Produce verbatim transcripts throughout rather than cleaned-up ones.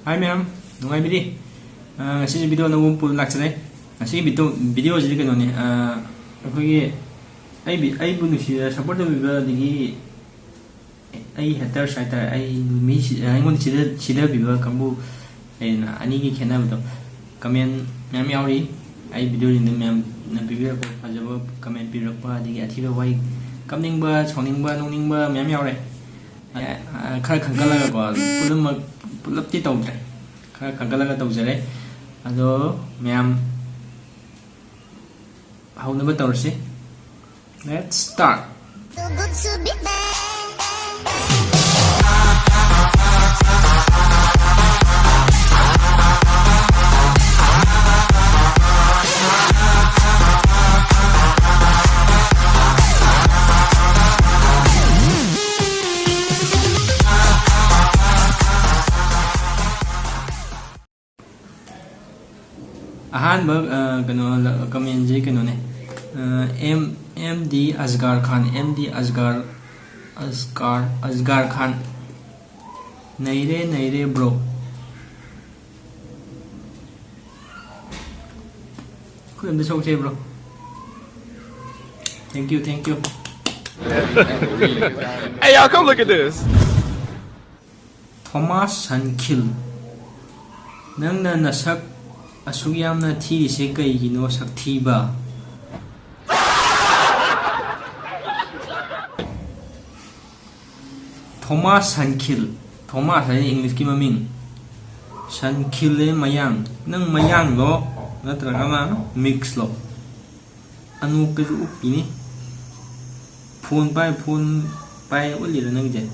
ꯍꯥꯏ ꯃꯌꯥꯝ, ꯅꯨꯡꯉꯥꯏꯕꯤꯔꯤ? ꯑ, ꯉꯁꯤꯁꯨ video ꯑꯅꯧꯕ ꯑꯃ ꯄꯨꯔ ꯂꯥꯛꯆꯔꯦ꯫ ꯉꯁꯤꯒꯤ video, video ꯁꯤꯗꯤ ꯀꯩꯅꯣꯅꯦ, ꯑ, ꯑꯩꯈꯣꯏꯒꯤ ꯑꯩꯕꯤ-, ꯑꯩꯕꯨ ꯅꯨꯡꯁꯤꯅ support ꯇꯧꯕꯤꯕ, ꯑꯗꯒꯤ ꯑꯩ haters ꯍꯥꯏꯇꯥꯔꯦ, ꯑꯩ ꯃꯤ ꯁꯤ-, ꯑꯩꯉꯣꯟꯗ ꯁꯤꯗ-, ꯁꯤꯗꯕꯤꯕ ꯀꯥꯡꯕꯨ ꯂꯩꯗꯅ, ꯑꯅꯤꯒꯤ ꯈꯦꯠꯅꯕꯗꯣ꯫ Comment ꯃꯌꯥꯝ ꯌꯥꯎꯔꯤ꯫ ꯑꯩ video ꯁꯤꯡꯗ ꯃꯌꯥꯝꯅ ꯄꯤꯕꯤꯔꯛꯄ ꯐꯖꯕ comment ꯄꯤꯔꯛꯄ, ꯑꯗꯒꯤ ꯑꯊꯤꯕ ꯋꯥꯍꯩ, ꯀꯞꯅꯤꯡꯕ, ꯁꯥꯎꯅꯤꯡꯕ, ꯅꯣꯛꯅꯤꯡꯕ ꯃꯌꯥꯝ ꯌꯥꯎꯔꯦ꯫ ꯑ, ꯈꯔ ꯈꯟꯒꯠꯂꯒꯀꯣ, ꯄꯨꯝꯅꯃꯛ ꯄꯨꯂꯞꯇꯤ ꯇꯧꯗ꯭ꯔꯦ, ꯈꯔ ꯈꯟꯒꯠꯂꯒ ꯇꯧꯖꯔꯦ꯫ ꯑꯗꯣ ꯃꯌꯥꯝ ꯍꯧꯅꯕ ꯇꯧꯔꯁꯤ꯫ Let's start. ꯑꯍꯥꯟꯕ, ꯑ, ꯀꯩꯅꯣ, ꯂ-, comment ꯁꯦ ꯀꯩꯅꯣꯅꯦ꯫ ꯑ, M, M D Asghar Khan, M D Asghar, Asghar, Asghar Khan꯫ ꯅꯩꯔꯦ, ꯅꯩꯔꯦ, bro꯫ ꯈꯨꯠ ꯑꯝꯇ ꯁꯣꯛꯁꯦ, bro꯫ Thank you, thank you꯫ Hey, y'all, come look at this. Thomas ꯁꯟꯈꯤꯜ, ꯅꯪꯅ ꯅꯁꯛ ꯑꯁꯨꯛ ꯌꯥꯝꯅ ꯊꯤꯔꯤꯁꯦ ꯀꯩꯒꯤꯅꯣ, ꯁꯛꯊꯤꯕ? ꯊꯣꯃꯥꯁ ꯁꯟꯈꯤꯜ, ꯊꯣꯃꯥꯁ ꯍꯥꯏꯗꯤ English ꯀꯤ ꯃꯃꯤꯡ, ꯁꯟꯈꯤꯜ ꯍꯥꯏꯗꯤ ꯃꯌꯥꯡ꯫ ꯅꯪ ꯃꯌꯥꯡꯂꯣ ꯅꯠꯇ꯭ꯔꯒꯅ mix ꯂꯣ? ꯑꯅꯣꯛꯇꯁꯨ ꯎꯞꯄꯤꯅꯤ꯫ Phone ꯄꯥꯏ, phone ꯄꯥꯏ ꯎꯠꯂꯤꯔꯣ ꯅꯪꯁꯦ?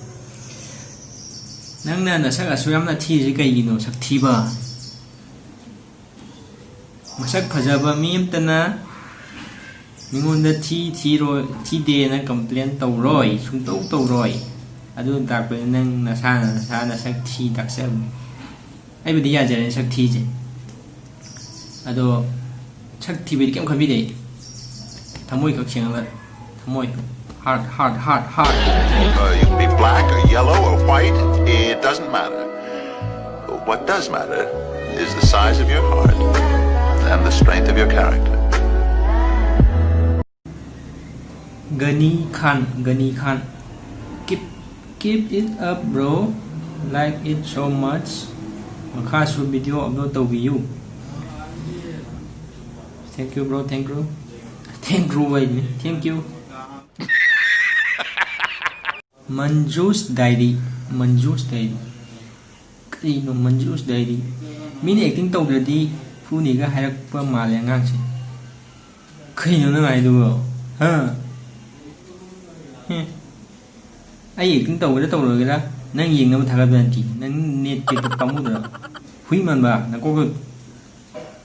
ꯅꯪꯅ ꯅꯁꯛ ꯑꯁꯨꯛ ꯌꯥꯝꯅ ꯊꯤꯔꯤꯁꯦ ꯀꯩꯒꯤꯅꯣ, ꯁꯛ ꯊꯤꯕ? ꯃꯁꯛ ꯐꯖꯕ ꯃꯤ ꯑꯝꯇꯅ ꯃꯤꯉꯣꯟꯗ ꯊꯤ, ꯊꯤꯔꯣꯏ, ꯊꯤꯗꯦꯅ complain ꯇꯧꯔꯣꯏ, ꯁꯨꯡꯇꯧ ꯇꯧꯔꯣꯏ꯫ ꯑꯗꯨꯅ ꯇꯥꯛꯄꯗꯤ ꯅꯪ ꯅꯁꯥꯅ ꯅꯁꯥ ꯅꯁꯛ ꯊꯤ ꯇꯥꯛꯆꯕꯅꯤ꯫ ꯑꯩꯕꯨꯗꯤ ꯌꯥꯖꯔꯦ ꯁꯛ ꯊꯤꯁꯦ, ꯑꯗꯣ ꯁꯛ ꯊꯤꯕꯗꯤ ꯀꯩꯝ ꯈꯟꯕꯤꯗꯦ ꯑꯩ꯫ ꯊꯃꯣꯏ ꯈꯛ ꯁꯦꯡꯉꯒ, ꯊꯃꯣꯏ, heart, heart, heart, heart. Uh, you can be black or yellow or white, it doesn't matter. What does matter is the size of your heart and the strength of your character. Gani Khan, Gani Khan. Keep, keep it up, bro. Like it so much. ꯃꯈꯥꯁꯨ video upload ꯇꯧꯕꯤꯌꯨ. Thank you, bro. Thank you. Thank you, ꯍꯥꯏꯅꯤ. Thank you. Manju's Diary. Manju's Diary. ꯀꯔꯤꯅꯣ Manju's Diary? ꯃꯤꯅ acting ꯇꯧꯗ꯭ꯔꯗꯤ ꯐꯨꯅꯤꯒ ꯍꯥꯏꯔꯛꯄ ꯃꯥꯜꯂꯦ ꯑꯉꯥꯡꯁꯦ. ꯀꯩꯅꯣ ꯅꯪ ꯍꯥꯏꯗꯨꯕꯣ? ꯍꯥ? ꯍꯦ. ꯑꯩ acting ꯇꯧꯒꯦꯔꯥ ꯇꯧꯔꯣꯏꯒꯦꯔꯥ ꯅꯪ ꯌꯦꯡꯅꯕ ꯊꯥꯒꯠꯄ ꯅꯠꯇꯦ. ꯅꯪ net ꯄꯦꯛꯇ ꯄꯥꯝꯃꯨꯗ꯭ꯔꯣ? ꯍꯨꯏ ꯃꯥꯟꯕ, ꯅꯀꯣꯛꯇ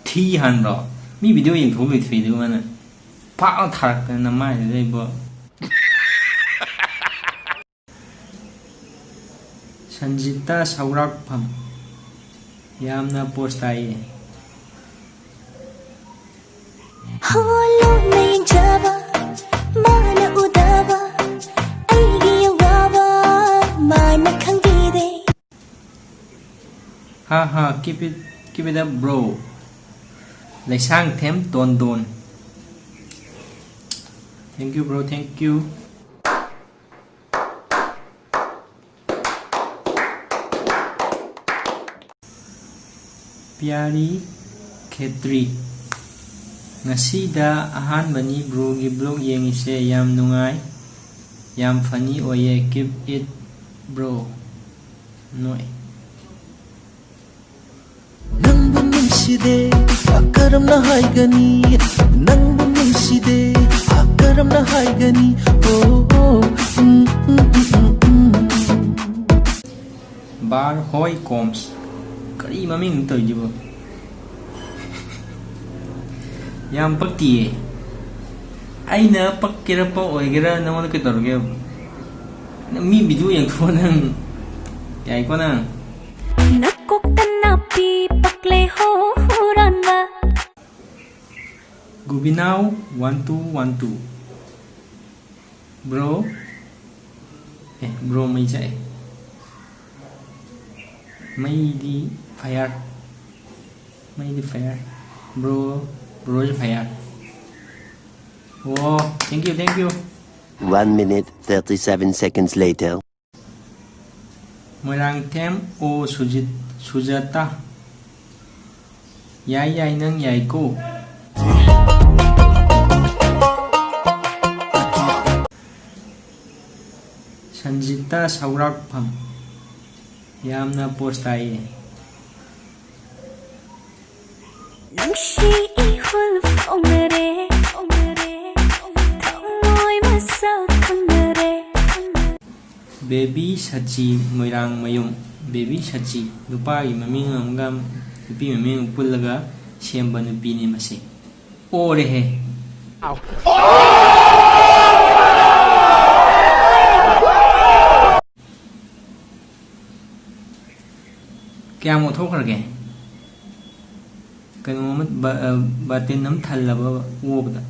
ꯊꯤ ꯍꯥꯟꯕ꯭ꯔꯣ? ꯃꯤ video ꯌꯦꯡꯊꯣꯛꯑ ꯂꯣꯏꯊꯣꯛꯏꯗꯨ ꯃꯥꯅ ꯐꯥꯛ ꯊꯥꯔꯛꯇꯅ ꯅꯃꯥꯏꯗꯨꯗ ꯏꯕꯣ. ꯁꯟꯖꯤꯇꯥ ꯁꯧꯔꯥꯛꯐꯝ, ꯌꯥꯝꯅ post ꯇꯥꯏꯌꯦ. ꯍꯣꯜꯂꯣ ꯃꯦꯟꯖꯕ ꯃꯥꯅ ꯎꯗꯕ ꯑꯩꯒꯤ ꯑꯋꯥꯕ ꯃꯥꯅ ꯈꯪꯕꯤꯗꯦ. ꯍꯥ ꯍꯥ, keep it, keep it up, bro. Leishangthem ꯇꯣꯟꯗꯣꯟ. Thank you, bro. Thank you. ꯄꯤꯌꯥꯔꯤ ꯈꯦꯇ꯭ꯔꯤ. ꯉꯁꯤꯗ ꯑꯍꯥꯟꯕꯅꯤ broꯒꯤ vlog ꯌꯦꯡꯉꯤꯁꯦ, ꯌꯥꯝ ꯅꯨꯡꯉꯥꯏ, ꯌꯥꯝ funny ꯑꯣꯏꯌꯦ, keep it bro. ꯅꯣꯏ. ꯅꯪꯕꯨ ꯅꯨꯡꯁꯤꯗꯦ ꯀꯔꯝꯅ ꯍꯥꯏꯒꯅꯤ? ꯅꯪꯕꯨ ꯅꯨꯡꯁꯤꯗꯦ ꯀꯔꯝꯅ ꯍꯥꯏꯒꯅꯤ? Oh, oh, mm, mm, mm, mm, mm. Bar ꯍꯣꯏ ꯀꯣꯝꯁ. ꯀꯔꯤ ꯃꯃꯤꯡ ꯇꯧꯔꯤꯁꯤꯕꯣ? ꯌꯥꯝ ꯄꯛꯇꯤꯌꯦ. ꯑꯩꯅ ꯄꯛꯀꯦꯔꯥ ꯄꯛ ꯑꯣꯏꯒꯦꯔꯥ ꯅꯉꯣꯟꯗ ꯀꯩꯗꯧꯔꯒꯦ? ꯅꯪ ꯃꯤ video ꯌꯦꯡꯊꯣꯛꯑꯣ ꯅꯪ. ꯌꯥꯏꯀꯣ ꯅꯪ? ꯅꯀꯣꯛꯇ ꯅꯥꯄꯤ ꯄꯛꯂꯦ ꯍꯣ ꯍꯨꯔꯥꯟꯕ. ꯒꯨꯕꯤꯅꯥꯎ one two one two. Bro. ꯑꯦ, bro ꯃꯩ ꯆꯥꯛꯑꯦ. ꯃꯩꯗꯤ fire꯫ ꯃꯩꯗꯤ fire꯫ Bro, bro ꯁꯨ fire꯫ ꯑꯣ, thank you, thank you꯫ One minute, thirty-seven seconds later. Moirangthem ꯑꯣ ꯁꯨꯖꯤꯠ, ꯁꯨꯖꯥꯇꯥ꯫ ꯌꯥꯏ ꯌꯥꯏ, ꯅꯪ ꯌꯥꯏꯀꯣ꯫ ꯁꯟꯖꯤꯇꯥ ꯁꯧꯔꯥꯛꯐꯝ꯫ ꯌꯥꯝꯅ post ꯇꯥꯏꯌꯦ꯫ ꯅꯨꯡꯁꯤ ꯏꯍꯨꯜ ꯐꯥꯎꯅꯔꯦ, ꯊꯃꯣꯏ ꯃꯁꯛ ꯈꯪꯅꯔꯦ꯫ ꯕꯦꯕꯤ ꯁꯆꯤ ꯃꯣꯏꯔꯥꯡꯃꯌꯨꯝ꯫ ꯕꯦꯕꯤ ꯁꯆꯤ, ꯅꯨꯄꯥꯒꯤ ꯃꯃꯤꯡ ꯑꯃꯒ ꯅꯨꯄꯤ ꯃꯃꯤꯡ ꯑꯃꯒ ꯄꯨꯜꯂꯒ ꯁꯦꯝꯕ ꯅꯨꯄꯤꯅꯤ ꯃꯁꯤ꯫ ꯑꯣꯔꯦꯍꯦ꯫ ꯀꯌꯥꯝ ꯑꯣꯊꯣꯛꯈ꯭ꯔꯒꯦ? ꯀꯩꯅꯣ ꯑꯃ, ꯕ-, ꯑ, ꯕꯥꯇꯤꯟ ꯑꯃ ꯊꯜꯂꯕ ꯑꯣꯕꯗ꯫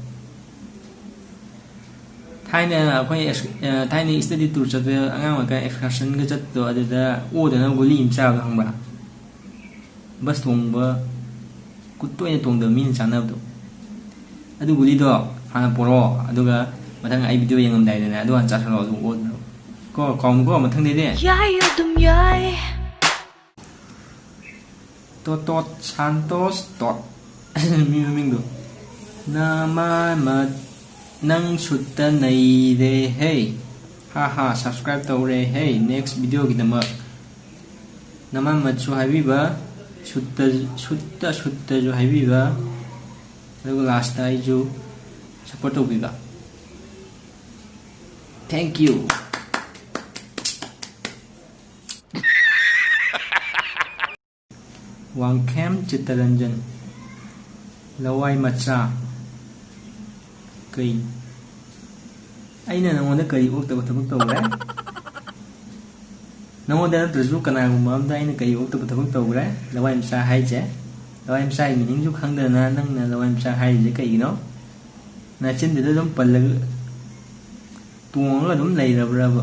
ꯊꯥꯏꯅ ꯑꯩꯈꯣꯏ ꯑꯦꯛꯁ-, ꯑ, ꯊꯥꯏꯅ study tour ꯆꯠꯄ, ꯑꯉꯥꯡ ꯑꯣꯏꯔꯤꯀꯥꯟ excursion ꯒ ꯆꯠꯄꯗꯣ, ꯑꯗꯨꯗ ꯑꯣꯗꯅꯕ ꯒꯨꯂꯤ ꯑꯃ ꯆꯥꯕꯗꯣ ꯈꯪꯕ꯭ꯔꯥ? Bus ꯇꯣꯡꯕ, ꯀꯨꯠꯇ ꯑꯣꯏꯅ ꯇꯣꯡꯗꯕ ꯃꯤꯅ ꯆꯥꯅꯕꯗꯣ꯫ ꯑꯗꯨ ꯒꯨꯂꯤꯗꯣ ꯍꯥꯟꯅ ꯄꯣꯔꯛꯑꯣ, ꯑꯗꯨꯒ ꯃꯊꯪ ꯑꯩ video ꯌꯦꯡꯉꯝꯗꯥꯏꯗꯅꯦ, ꯑꯗꯨ ꯍꯥꯟꯅ ꯆꯥꯁꯜꯂꯣ, ꯑꯗꯨ ꯑꯣꯗꯅꯕ꯫ ꯀꯣ, ꯀꯥꯎꯅꯨꯀꯣ, ꯃꯊꯪꯗꯩꯗꯤ꯫ ꯌꯥꯏ ꯑꯗꯨꯝ ꯌꯥꯏ꯫ ꯇꯣꯇꯣꯠ ꯁꯥꯟꯇꯣꯁ ꯇꯣꯠ꯫ ꯃꯤ ꯃꯃꯤꯡꯗꯣ꯫ ꯅꯃꯥꯃꯠ, ꯅꯪ ꯁꯨꯠꯇ ꯅꯩꯔꯦ ꯍꯦ꯫ ꯍꯥ ꯍꯥ, subscribe ꯇꯧꯔꯦ ꯍꯦ, next video ꯒꯤꯗꯃꯛ꯫ ꯅꯃꯥꯃꯠꯁꯨ ꯍꯥꯏꯕꯤꯕ, ꯁꯨꯠꯇ, ꯁꯨꯠꯇ, ꯁꯨꯠꯇꯁꯨ ꯍꯥꯏꯕꯤꯕ, ꯑꯗꯨꯒ last ꯇ ꯑꯩꯁꯨ support ꯇꯧꯕꯤꯕ꯫ Thank you꯫ ꯋꯥꯡꯈꯦꯝ ꯆꯤꯠꯇꯔꯟꯖꯟ, ꯂꯋꯥꯏ ꯃꯆꯥ꯫ ꯀꯩ? ꯑꯩꯅ ꯅꯉꯣꯟꯗ ꯀꯔꯤ ꯑꯣꯛꯇꯕ ꯊꯕꯛ ꯇꯧꯈ꯭ꯔꯦ? ꯅꯉꯣꯟꯗ ꯅꯠꯇ꯭ꯔꯁꯨ ꯀꯅꯥꯒꯨꯝꯕ ꯑꯝꯗ ꯑꯩꯅ ꯀꯔꯤ ꯑꯣꯛꯇꯕ ꯊꯕꯛ ꯇꯧꯈ꯭ꯔꯦ? ꯂꯋꯥꯏ ꯃꯆꯥ ꯍꯥꯏꯁꯦ, ꯂꯋꯥꯏ ꯃꯆꯥꯒꯤ meaning ꯁꯨ ꯈꯪꯗꯅ ꯅꯪꯅ ꯂꯋꯥꯏ ꯃꯆꯥ ꯍꯥꯏꯔꯤꯁꯦ ꯀꯩꯒꯤꯅꯣ? ꯅꯆꯤꯟꯗꯨꯗ ꯑꯗꯨꯝ ꯄꯜꯂꯒ ꯇꯣꯡꯉꯒ ꯑꯗꯨꯝ ꯂꯩꯔꯕ꯭ꯔꯕ?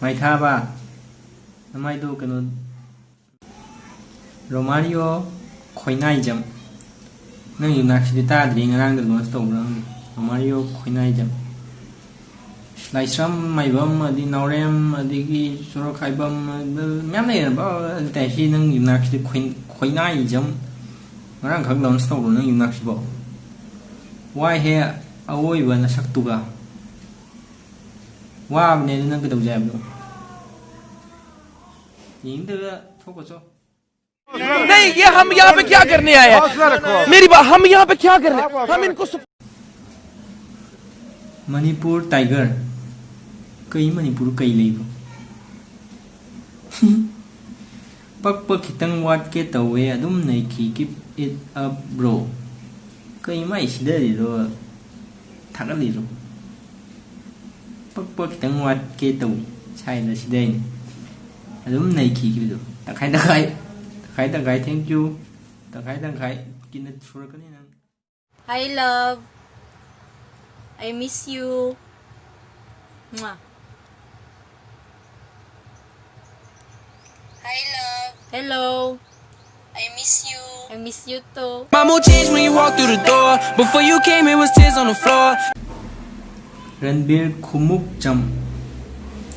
ꯃꯥꯏꯊꯥꯕ꯫ ꯅꯃꯥꯏꯗꯣ ꯀꯩꯅꯣ, ꯔꯣꯃꯥꯔꯤꯌꯣ ꯈꯣꯏꯅꯥꯏꯖꯝ꯫ ꯅꯪ ꯌꯨꯝꯅꯥꯛꯁꯤꯗꯤ ꯇꯥꯗ꯭ꯔꯤ, ꯉꯔꯥꯡꯗ launch ꯇꯧꯕ꯭ꯔꯥ ꯈꯪꯗꯦ꯫ ꯔꯣꯃꯥꯔꯤꯌꯣ ꯈꯣꯏꯅꯥꯏꯖꯝ꯫ ꯂꯥꯏꯁ꯭ꯔꯝ ꯃꯥꯏꯕꯝ, ꯑꯗꯩ ꯅꯥꯎꯔꯦꯝ, ꯑꯗꯒꯤ ꯁꯣꯔꯣꯛꯈꯥꯏꯕꯝ, ꯃꯌꯥꯝ ꯂꯩꯔꯕ ꯇꯥꯏ꯫ ꯁꯤ ꯅꯪ ꯌꯨꯝꯅꯥꯛꯁꯤꯗꯤ ꯈꯣꯏ-, ꯈꯣꯏꯅꯥꯏꯖꯝ꯫ ꯉꯔꯥꯡꯈꯛ launch ꯇꯧꯕ꯭ꯔꯣ ꯅꯪ ꯌꯨꯝꯅꯥꯛꯁꯤꯕꯣ? ꯋꯥꯏꯍꯦ ꯑꯋꯣꯏꯕ ꯅꯁꯛꯇꯨꯒ꯫ ꯋꯥꯕꯅꯦ ꯑꯗꯨ ꯅꯪ ꯀꯩꯗꯧꯖꯦ ꯍꯥꯏꯕꯅꯣ? ꯌꯦꯡꯅꯤꯡꯗꯕ ꯊꯣꯛꯈ꯭ꯔꯣ ꯆꯣ꯫ नहीं, ये हम यहाँ पे क्या करने आए हैं? मेरी बात, हम यहाँ पे क्या करने? हम इनको सुप- ꯃꯅꯤꯄꯨꯔ ꯇꯥꯏꯒꯔ꯫ ꯀꯩ ꯃꯅꯤꯄꯨꯔ ꯀꯩ ꯂꯩꯕ? ꯄꯛꯄ ꯈꯤꯇꯪ ꯋꯥꯠꯀꯦ ꯇꯧꯋꯦ, ꯑꯗꯨꯝ ꯅꯩꯈꯤ, keep it up bro꯫ ꯀꯩ ꯃꯥꯏ ꯁꯤꯗꯔꯤꯔꯣ, ꯊꯥꯒꯠꯂꯤꯔꯣ? ꯄꯛꯄ ꯈꯤꯇꯪ ꯋꯥꯠꯀꯦ ꯇꯧꯏ ꯁꯥꯏꯗ ꯁꯤꯗꯩꯅꯤ꯫ ꯑꯗꯨꯝ ꯅꯩꯈꯤꯈꯤꯕꯗꯣ꯫ ꯇꯪꯈꯥꯏ ꯇꯪꯈꯥꯏ, ꯇꯪꯈꯥꯏ ꯇꯪꯈꯥꯏ, thank you꯫ ꯇꯪꯈꯥꯏ ꯇꯪꯈꯥꯏ ꯀꯤꯅ ꯁꯨꯔꯛꯀꯅꯤ ꯅꯪ꯫ Hi love, I miss you. Mwah. Hi love, Hello, I miss you. I miss you too. My mood changed when you walked through the door. Before you came, it was tears on the floor. ꯔꯟꯕꯤꯔ ꯈꯨꯃꯨꯛꯆꯝ꯫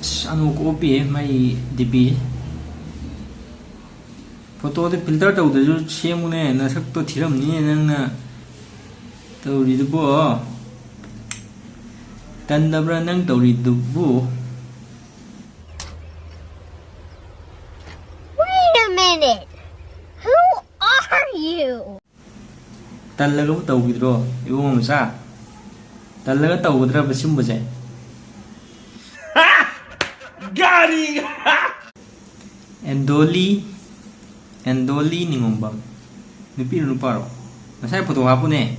ꯑꯁ, ꯑꯅꯣꯛ ꯎꯞꯄꯤꯌꯦ ꯃꯥꯏ ꯗꯤꯄꯤꯁꯦ꯫ ꯐꯣꯇꯣꯗ filter ꯇꯧꯗ꯭ꯔꯁꯨ ꯁꯦꯝꯃꯨꯅꯦ, ꯅꯁꯛꯇꯣ ꯊꯤꯔꯝꯅꯤꯅꯦ ꯅꯪꯅ ꯇꯧꯔꯤꯗꯨꯕꯣ꯫ ꯇꯟꯗꯕ꯭ꯔꯥ ꯅꯪ ꯇꯧꯔꯤꯗꯨꯕꯨ? Wait a minute. Who are you? ꯇꯜꯂꯒꯕꯨ ꯇꯧꯈꯤꯗ꯭ꯔꯣ ꯏꯕꯨꯡꯉꯣ ꯃꯆꯥ? ꯇꯜꯂꯒ ꯇꯧꯒꯗ꯭ꯔꯕ ꯁꯤꯒꯨꯝꯕꯁꯦ? गाड़ी ꯑꯦꯟꯗꯣꯂꯤ, ꯑꯦꯟꯗꯣꯂꯤ ꯅꯤꯉꯣꯝꯕꯝ꯫ ꯅꯨꯄꯤꯔꯣ ꯅꯨꯄꯥꯔꯣ? ꯉꯁꯥꯏ ꯐꯣꯇꯣ ꯍꯥꯞꯄꯨꯅꯦ꯫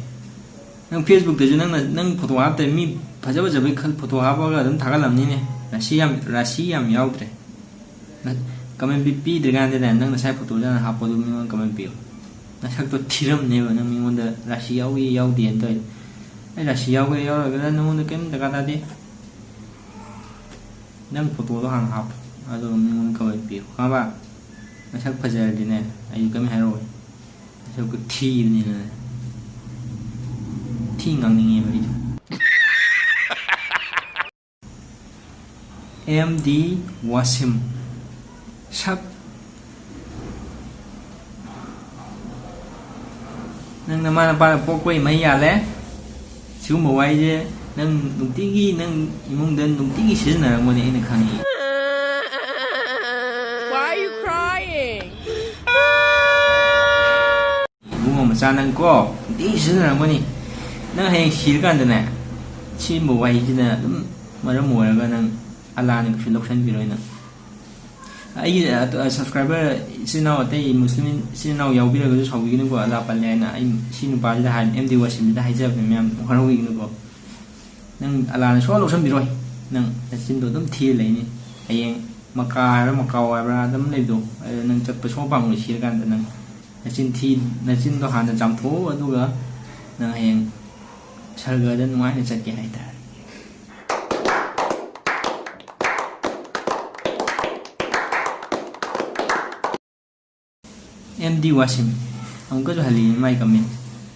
ꯅꯪ ꯐꯦꯁꯕꯨꯛꯇꯁꯨ ꯅꯪꯅ, ꯅꯪ ꯐꯣꯇꯣ ꯍꯥꯞꯇꯦ, ꯃꯤ ꯐꯖ ꯐꯖꯕꯩ ꯈꯜ ꯐꯣꯇꯣ ꯍꯥꯞꯄꯒ ꯑꯗꯨꯝ ꯊꯥꯒꯠꯂꯝꯅꯤꯅꯦ꯫ ꯔꯥꯁꯤ ꯌꯥꯝ, ꯔꯥꯁꯤ ꯌꯥꯝ ꯌꯥꯎꯗ꯭ꯔꯦ꯫ ꯅ-, ꯀꯃꯦꯟ ꯄꯤ-, ꯄꯤꯗ꯭ꯔꯤꯀꯥꯟꯗꯅꯦ ꯅꯪ ꯅꯁꯥꯏ ꯐꯣꯇꯣꯁꯦ ꯍꯥꯟꯅ ꯍꯥꯞꯄꯣ, ꯑꯗꯨ ꯃꯤꯉꯣꯟꯗ ꯀꯃꯦꯟ ꯄꯤꯌꯣ꯫ ꯅꯁꯛꯇꯣ ꯊꯤꯔꯝꯅꯦꯕ ꯅꯪ ꯃꯤꯉꯣꯟꯗ ꯔꯥꯁꯤ ꯌꯥꯎꯏ ꯌꯥꯎꯗꯦꯅ ꯇꯧꯔꯤꯗꯣ꯫ ꯑꯩ ꯔꯥꯁꯤ ꯌꯥꯎꯒꯦꯔꯥ ꯌꯥꯎꯔꯣꯏꯒꯦꯔꯥ ꯅꯪꯉꯣꯟꯗ ꯀꯩꯝ ꯗꯔꯀꯥꯔ ꯇꯥꯗꯦ꯫ ꯅꯪ ꯐꯣꯇꯣꯗꯣ ꯍꯥꯟꯅ ꯍꯥꯞꯄꯣ꯫ ꯑꯗꯨꯒ ꯃꯤꯉꯣꯟꯗ ꯀꯃꯦꯟ ꯄꯤꯌꯨ, ꯈꯪꯉꯕ? ꯃꯁꯛ ꯐꯖꯔꯗꯤꯅꯦ, ꯑꯩꯁꯨ ꯀꯔꯤꯝ ꯍꯥꯏꯔꯛꯑꯣꯏ꯫ ꯃꯁꯛꯇꯨ ꯊꯤꯕꯅꯤꯅꯅꯦ, ꯊꯤ ꯉꯥꯡꯅꯤꯡꯉꯦꯕ ꯑꯩꯁꯨ꯫ M D Washim. ꯁꯛ꯫ ꯅꯪ ꯅꯃꯥ ꯅꯄꯥꯅ ꯄꯣꯛꯄꯩ ꯃꯍꯩ ꯌꯥꯜꯂꯦ꯫ ꯁꯤꯒꯨꯝꯕ ꯋꯥꯍꯩꯁꯦ ꯅꯪ ꯅꯨꯡꯇꯤꯒꯤ, ꯅꯪ ꯏꯃꯨꯡꯗ ꯅꯨꯡꯇꯤꯒꯤ ꯁꯤꯖꯤꯟꯅꯔꯝꯒꯅꯤ, ꯑꯩꯅ ꯈꯪꯉꯤ꯫ Why are you crying? ꯏꯕꯨꯡꯉꯣ ꯃꯆꯥ, ꯅꯪ ꯀꯣ ꯅꯨꯡꯇꯤꯒꯤ ꯁꯤꯖꯤꯟꯅꯔꯝꯒꯅꯤ꯫ ꯅꯪ ꯍꯌꯦꯡ ꯁꯤꯔꯀꯥꯟꯗꯅꯦ, ꯁꯤꯒꯨꯝꯕ ꯋꯥꯍꯩꯁꯤꯅ ꯑꯗꯨꯝ ꯃꯔꯝ ꯑꯣꯏꯔꯒ ꯅꯪ ꯑꯜꯂꯥꯅ ꯀꯩꯁꯨ ꯂꯧꯁꯟꯕꯤꯔꯣꯏ ꯅꯪ꯫ ꯑꯩꯒꯤ, ꯑ, ꯑ, subscriber ꯏꯆꯤꯟ ꯏꯅꯥꯎ, ꯑꯇꯩ ꯃꯨꯁꯂꯤꯝ ꯏꯆꯤꯟ ꯏꯅꯥꯎ ꯌꯥꯎꯕꯤꯔꯒꯁꯨ ꯁꯥꯎꯕꯤꯒꯅꯨꯀꯣ, ꯑꯜꯂꯥ ꯄꯜꯂꯦ ꯍꯥꯏꯅ꯫ ꯑꯩ ꯁꯤ ꯅꯨꯄꯥꯁꯤꯗ ꯍꯥꯏꯕꯅꯤ, ꯑꯦꯝ ꯗꯤ ꯋꯥꯁꯤꯝꯁꯤꯗ ꯍꯥꯏꯖꯕꯅꯤ, ꯃꯌꯥꯝ ꯋꯥꯈꯜ ꯍꯧꯕꯤꯒꯅꯨꯀꯣ꯫ ꯅꯪ ꯑꯜꯂꯥꯅ ꯁꯨꯡꯂꯧ ꯂꯧꯁꯟꯕꯤꯔꯣꯏ꯫ ꯅꯪ ꯅꯆꯤꯟꯗꯣ ꯑꯗꯨꯝ ꯊꯤꯔ ꯂꯩꯅꯤ꯫ ꯍꯌꯦꯡ ꯃꯀꯥ ꯍꯥꯏꯕ꯭ꯔꯥ, ꯃꯀꯥꯎ ꯍꯥꯏꯕ꯭ꯔꯥ ꯑꯗꯨꯝ ꯂꯩꯕꯗꯣ, ꯑꯗꯨ ꯅꯪ ꯆꯠꯄ ꯁꯨꯡꯐꯪ ꯐꯪꯉꯣꯏ ꯁꯤꯔꯀꯥꯟꯗ꯫ ꯅꯪ ꯅꯆꯤꯟ ꯊꯤ, ꯅꯆꯤꯟꯗꯣ ꯍꯥꯟꯅ ꯆꯥꯝꯊꯣꯛꯎ, ꯑꯗꯨꯒ ꯅꯪ ꯍꯌꯦꯡ ꯁꯔꯒꯗ ꯅꯨꯡꯉꯥꯏꯅ ꯆꯠꯀꯦ ꯍꯥꯏꯇꯥꯔꯦ꯫ M D Wasim. ꯑꯃꯨꯛꯀꯁꯨ ꯍꯜꯂꯤ ꯃꯥꯏ ꯀꯃꯦꯟ꯫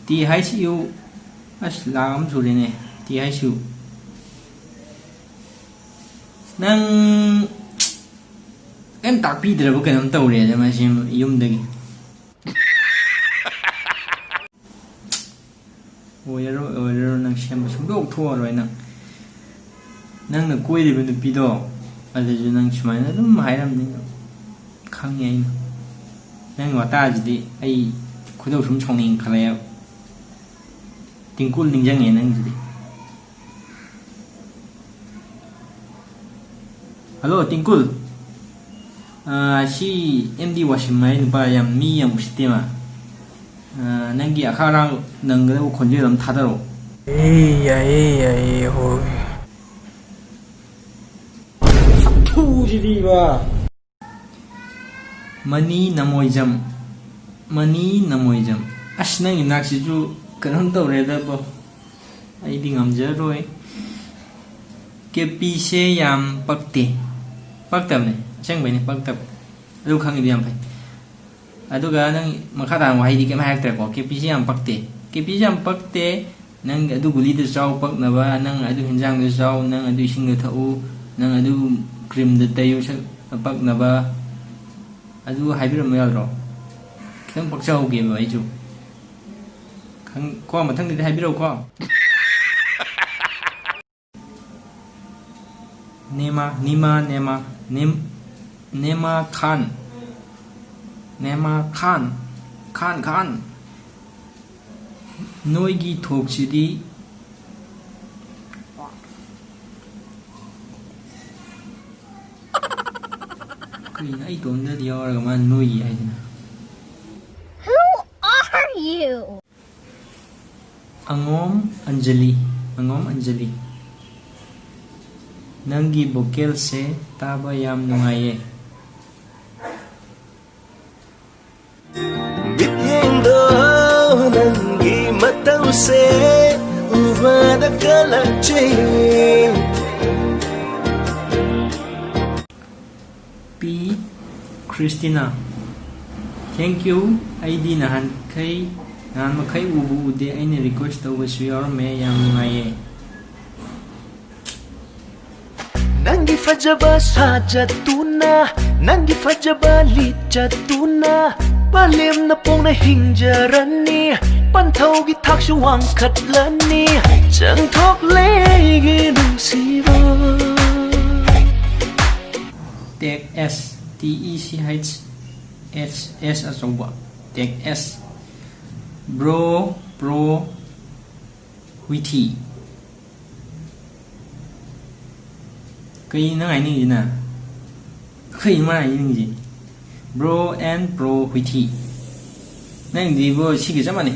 ꯇꯤ ꯍꯩꯆ ꯌꯨ꯫ ꯑꯁ, ꯂꯥꯛ ꯑꯃ ꯁꯨꯔꯦꯅꯦ꯫ ꯇꯤ ꯍꯩꯆ ꯌꯨ꯫ ꯅꯪ ꯀꯩꯝ ꯇꯥꯛꯄꯤꯗ꯭ꯔꯕ ꯀꯩꯅꯣꯝ ꯇꯧꯔꯦꯗ ꯃꯁꯤ ꯌꯨꯝꯗꯒꯤ꯫ ꯑꯣꯏꯔꯔꯣꯏ, ꯑꯣꯏꯔꯔꯣꯏ, ꯅꯪ ꯁꯦꯝꯕ ꯁꯨꯡꯊꯣꯛ ꯊꯣꯛꯑꯔꯣꯏ ꯅꯪ꯫ ꯅꯪꯅ ꯀꯣꯏꯔꯤꯕ ꯅꯨꯄꯤꯗꯣ, ꯑꯗꯨꯁꯨ ꯅꯪ ꯁꯨꯃꯥꯏꯅ ꯑꯗꯨꯝ ꯍꯥꯏꯔꯝꯅꯤ, ꯈꯪꯉꯦ ꯑꯩꯅ꯫ ꯅꯪ ꯋꯥꯇꯥꯁꯤꯗꯤ ꯑꯩ ꯈꯣꯏꯗꯧ ꯁꯨꯝ ꯁꯥꯎꯅꯤꯡꯈꯠꯂꯛꯑꯦꯕ꯫ ꯇꯤꯡꯀꯨꯜ ꯅꯤꯡꯁꯤꯡꯉꯦ ꯅꯪꯁꯤꯗꯤ꯫ ꯍꯜꯂꯣ, ꯇꯤꯡꯀꯨꯜ꯫ ꯑꯥ, ꯁꯤ ꯑꯦꯝ ꯗꯤ ꯋꯥꯁꯤꯝ ꯍꯥꯏ ꯅꯨꯄꯥ ꯌꯥꯝ ꯃꯤ ꯌꯥꯝ ꯎꯁꯤꯠꯇꯦ ꯃꯥ꯫ ꯑꯥ, ꯅꯪꯒꯤ ꯑꯈꯥ ꯑꯔꯥꯡ ꯅꯪꯒꯗꯕ ꯈꯣꯟꯖꯦꯜ ꯑꯃ ꯊꯥꯗꯔꯛꯑꯣ꯫ ꯑꯦ, ꯌꯥꯏꯌꯦ, ꯌꯥꯏꯌꯦ, ꯍꯣꯏ꯫ ꯁꯛꯊꯨꯁꯤꯗꯤꯕ꯫ ꯃꯅꯤ ꯅꯃꯣꯏꯖꯝ, ꯃꯅꯤ ꯅꯃꯣꯏꯖꯝ꯫ ꯑꯁ, ꯅꯪꯒꯤ ꯅꯥꯛꯁꯤꯁꯨ ꯀꯩꯅꯣꯝ ꯇꯧꯔꯦꯗꯕꯣ꯫ ꯑꯩꯗꯤ ꯉꯝꯖꯔꯣꯏ꯫ ꯀꯦ ꯄꯤꯁꯦ ꯌꯥꯝ ꯄꯛꯇꯦ꯫ ꯄꯛꯇꯕꯅꯦ, ꯑꯁꯦꯡꯕꯩꯅꯦ, ꯄꯛꯇꯕ꯫ ꯑꯗꯨ ꯈꯪꯉꯤꯗꯨ ꯌꯥꯝ ꯐꯩ꯫ ꯑꯗꯨꯒ ꯅꯪ ꯃꯈꯥ ꯇꯥꯕ ꯋꯥꯍꯩꯗꯤ ꯀꯩꯝ ꯍꯥꯏꯔꯛꯇ꯭ꯔꯦꯀꯣ꯫ "ꯀꯦ ꯄꯤ ꯁꯤ ꯌꯥꯝ ꯄꯛꯇꯦ"꯫ ꯀꯦ ꯄꯤ ꯁꯤ ꯌꯥꯝ ꯄꯛꯇꯦ꯫ "ꯅꯪ ꯑꯗꯨ ꯒꯨꯂꯤꯗꯨ ꯆꯥꯎ ꯄꯛꯅꯕ, ꯅꯪ ꯑꯗꯨ ꯍꯤꯟꯖꯥꯡꯗꯨ ꯆꯥꯎ, ꯅꯪ ꯑꯗꯨ ꯏꯁꯤꯡꯗꯨ ꯊꯛꯎ, ꯅꯪ ꯑꯗꯨ ꯀ꯭ꯔꯤꯝꯗꯨ ꯇꯩꯌꯨ ꯁꯛ ꯄꯛꯅꯕ"꯫ ꯑꯗꯨ ꯍꯥꯏꯕꯤꯔꯝꯕ ꯌꯥꯗ꯭ꯔꯣ? ꯈꯤꯇꯪ ꯄꯛꯆꯍꯧꯒꯦꯕ ꯑꯩꯁꯨ꯫ ꯈꯪ-, ꯀꯣ, ꯃꯊꯪꯗꯗꯤ ꯍꯥꯏꯕꯤꯔꯛꯎꯀꯣ꯫ ꯅꯦꯃꯥ, ꯅꯤꯃꯥ, ꯅꯦꯃꯥ, ꯅꯦꯝ-, ꯅꯦꯃꯥ ꯈꯥꯟ꯫ ꯅꯦꯃꯥ ꯈꯥꯟ꯫ ꯈꯥꯟ, ꯈꯥꯟ꯫ ꯅꯣꯏꯒꯤ ꯊꯣꯛꯁꯤꯗꯤ꯫ ꯀꯩꯅꯣ ꯑꯩ ꯏꯇꯣꯝꯗꯗꯤ ꯌꯥꯎꯔꯒ ꯃꯥ ꯅꯣꯏꯒꯤ ꯍꯥꯏꯁꯤꯅ? Who are you? ꯑꯉꯣꯝ Anjali, ꯑꯉꯣꯝ Anjali, ꯅꯪꯒꯤ vocalꯁꯦ ꯇꯥꯕ ꯌꯥꯝ ꯅꯨꯡꯉꯥꯏꯌꯦ꯫ ꯃꯤꯠꯌꯦꯡꯗꯣ ꯅꯪꯒꯤ ꯃꯇꯧꯁꯦ ꯎꯕꯗ ꯀꯜꯂꯛꯆꯩ꯫ ꯄꯤ ꯈ꯭ꯔꯤꯁꯇꯤꯅꯥ, thank you꯫ ꯑꯩꯗꯤ ꯅꯍꯥꯟꯈꯩ, ꯅꯍꯥꯟ ꯃꯈꯩ ꯎꯕꯨ ꯎꯗꯦ꯫ ꯑꯩꯅ request ꯇꯧꯕꯁꯨ ꯌꯥꯎꯔꯝꯃꯦ꯫ ꯌꯥꯝ ꯅꯨꯡꯉꯥꯏꯌꯦ꯫ ꯅꯪꯒꯤ ꯐꯖꯕ ꯁꯥꯖꯠꯇꯨꯅ, ꯅꯪꯒꯤ ꯐꯖꯕ ꯂꯤꯆꯠꯇꯨꯅ, ꯄꯂꯦꯝꯅ ꯄꯣꯡꯅ ꯍꯤꯡꯖꯔꯅꯤ, ꯄꯟꯊꯧꯒꯤ ꯊꯥꯛꯁꯨ ꯋꯥꯡꯈꯠꯂꯅꯤ, ꯆꯪꯊꯣꯛꯂꯦ ꯑꯩꯒꯤ ꯅꯨꯡꯁꯤꯕ꯫ Tech S, T E C H S, S ꯑꯆꯧꯕ, Tech S꯫ Bro, pro, ꯍꯨꯏꯊꯤ꯫ ꯀꯩ ꯅꯪ ꯍꯥꯏꯅꯤꯡꯉꯤꯁꯤꯅ? ꯀꯩ ꯃꯥ ꯍꯥꯏꯅꯤꯡꯉꯤꯁꯦ? Bro and pro ꯍꯨꯏꯊꯤ꯫ ꯅꯪꯗꯤ bro ꯁꯤꯒ ꯆꯞ ꯃꯥꯟꯅꯩ꯫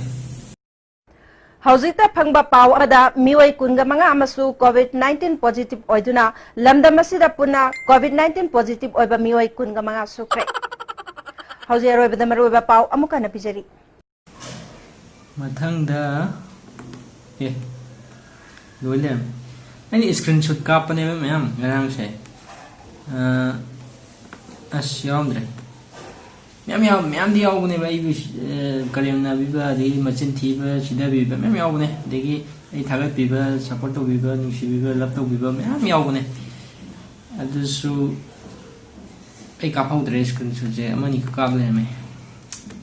ꯍꯧꯖꯤꯛꯇ ꯐꯪꯕ ꯄꯥꯎ ꯑꯃꯗ ꯃꯤꯑꯣꯏ ꯀꯨꯟꯒ ꯃꯉꯥ ꯑꯃꯁꯨ COVID nineteen positive ꯑꯣꯏꯗꯨꯅ ꯂꯝꯗꯝ ꯑꯁꯤꯗ ꯄꯨꯟꯅ COVID nineteen positive ꯑꯣꯏꯕ ꯃꯤꯑꯣꯏ ꯀꯨꯟꯒ ꯃꯉꯥ ꯁꯨꯈ꯭ꯔꯦ꯫ ꯍꯧꯖꯤꯛ ꯑꯔꯣꯏꯕꯗ ꯃꯔꯨꯑꯣꯏꯕ ꯄꯥꯎ ꯑꯃꯨꯛ ꯍꯟꯅ ꯄꯤꯖꯔꯤ꯫ ꯃꯊꯪꯗ, ꯑꯦ, ꯂꯣꯏ ꯂꯩꯔꯝꯃꯦ꯫ ꯑꯩꯅ screenshot ꯀꯥꯞꯄꯅꯦꯕ ꯃꯌꯥꯝ ꯉꯔꯥꯡꯁꯦ꯫ ꯑ, ꯑꯁ, ꯌꯥꯎꯔꯝꯗ꯭ꯔꯦ꯫ ꯃꯌꯥꯝ ꯌꯥꯎ-, ꯃꯌꯥꯝꯗꯤ ꯌꯥꯎꯕꯅꯦꯕ꯫ ꯑꯩꯕꯨ, ꯑ, ꯀꯔꯦꯝꯅꯕꯤꯕ, ꯑꯗꯒꯤ ꯃꯆꯤꯟ ꯊꯤꯕ, ꯁꯤꯊꯕꯤꯕ ꯃꯌꯥꯝ ꯌꯥꯎꯕꯅꯦ꯫ ꯑꯗꯒꯤ ꯑꯩ ꯊꯥꯒꯠꯄꯤꯕ, support ꯇꯧꯕꯤꯕ, ꯅꯨꯡꯁꯤꯕꯤꯕ, love ꯇꯧꯕꯤꯕ ꯃꯌꯥꯝ ꯌꯥꯎꯕꯅꯦ꯫ ꯑꯗꯨꯁꯨ ꯑꯩ ꯀꯥꯞꯍꯧꯗ꯭ꯔꯦ, screenshotꯁꯦ ꯑꯃꯅꯤ ꯈꯛ ꯀꯥꯞ ꯂꯩꯔꯝꯃꯦ꯫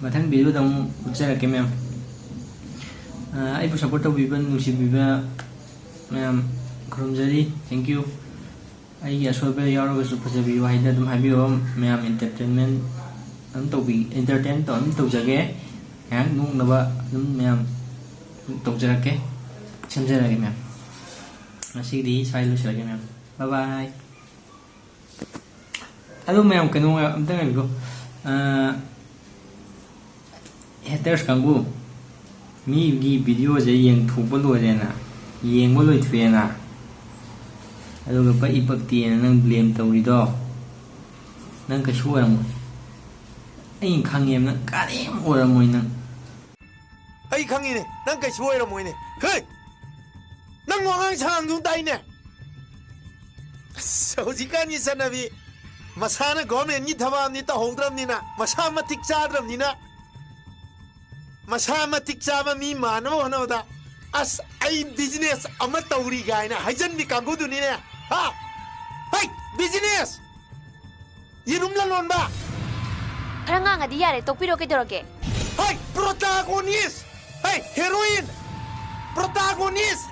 ꯃꯊꯪ videoꯗ ꯑꯃꯨꯛ ꯎꯠꯆꯔꯛꯀꯦ ꯃꯌꯥꯝ꯫ ꯑ, ꯑꯩꯕꯨ support ꯇꯧꯕꯤꯕ, ꯅꯨꯡꯁꯤꯕꯤꯕ ꯃꯌꯥꯝ ꯈꯨꯔꯨꯝꯖꯔꯤ꯫ Thank you꯫ ꯑꯩꯒꯤ ꯑꯁꯣꯏꯕ ꯌꯥꯎꯔꯒꯁꯨ ꯐꯖꯕꯤ ꯋꯥꯍꯩꯗ ꯑꯗꯨꯝ ꯍꯥꯏꯕꯤꯌꯣ꯫ ꯃꯌꯥꯝ entertainment ꯑꯗꯨꯝ ꯇꯧꯕꯤ-, entertain ꯇꯧ-, ꯑꯗꯨꯝ ꯇꯧꯖꯒꯦ꯫ ꯉꯥꯏꯍꯥꯛ ꯅꯣꯛꯅꯕ ꯑꯗꯨꯝ ꯃꯌꯥꯝ ꯇꯧꯖꯔꯛꯀꯦ, ꯁꯦꯝꯖꯔꯛꯀꯦ ꯃꯌꯥꯝ꯫ ꯉꯁꯤꯒꯤꯗꯤ ꯁ꯭ꯋꯥꯏꯗ ꯂꯣꯏꯁꯤꯜꯂꯒꯦ ꯃꯌꯥꯝ꯫ Bye bye꯫ ꯑꯗꯣ ꯃꯌꯥꯝ, ꯀꯩꯅꯣ ꯑꯝꯇ ꯉꯥꯏꯕꯤꯌꯣ꯫ ꯑ, haters ꯀꯥꯡꯕꯨ, ꯃꯤꯒꯤ videoꯁꯦ ꯌꯦꯡꯊꯣꯛꯄ ꯂꯣꯏꯔꯦꯅ, ꯌꯦꯡꯕ ꯂꯣꯏꯊꯣꯛꯑꯦꯅ, ꯑꯗꯨꯒ ꯄꯛꯏ ꯄꯛꯇꯦꯅ ꯅꯪ blame ꯇꯧꯔꯤꯗꯣ, ꯅꯪ ꯀꯩꯁꯨ ꯑꯣꯏꯔꯝꯃꯣꯏ꯫ ꯑꯩꯅ ꯈꯪꯉꯦꯕ, ꯅꯪ ꯀꯔꯤꯝ ꯑꯣꯏꯔꯝꯃꯣꯏ ꯅꯪ꯫ ꯑꯩ ꯈꯪꯉꯤꯅꯦ, ꯅꯪ ꯀꯩꯁꯨ ꯑꯣꯏꯔꯝꯃꯣꯏꯅꯦ꯫ ꯍꯦ! ꯅꯪ ꯋꯥꯉꯥꯡ ꯁꯉꯥꯡꯗꯨ ꯇꯥꯏꯅꯦ꯫ ꯑꯁ, ꯍꯧꯖꯤꯛꯀꯥꯟꯒꯤ ꯆꯠꯅꯕꯤ, ꯃꯁꯥꯅ governmentꯀꯤ ꯊꯕꯛ ꯑꯃꯗꯤ ꯇꯧꯍꯧꯗ꯭ꯔꯕꯅꯤꯅ, ꯃꯁꯥ ꯃꯇꯤꯛ ꯆꯥꯗ꯭ꯔꯕꯅꯤꯅ, ꯃꯁꯥ ꯃꯇꯤꯛ ꯆꯥꯕ ꯃꯤ ꯃꯥꯟꯅꯕ ꯍꯣꯠꯅꯕꯗ, "ꯑꯁ, ꯑꯩ business ꯑꯃ ꯇꯧꯔꯤ" ꯀꯥꯏꯅ ꯍꯥꯏꯖꯟꯕꯤ ꯀꯥꯡꯕꯨꯗꯨꯅꯤꯅꯦ꯫ ꯍꯥ? ꯍꯩ, business! ꯌꯦꯔꯨꯝ ꯂꯂꯣꯟꯕ! ꯈꯔ ꯉꯥꯡꯉꯗꯤ ꯌꯥꯔꯦ, ꯇꯣꯛꯄꯤꯔꯣ, ꯀꯩꯗꯧꯔꯒꯦ? ꯍꯩ, protagonist! ꯍꯩ, heroine! Protagonist!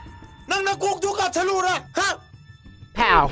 ꯅꯪ ꯅꯀꯣꯛꯇꯨ ꯀꯥꯞꯊꯠꯂꯨꯔꯥ? ꯍꯥ? Pow!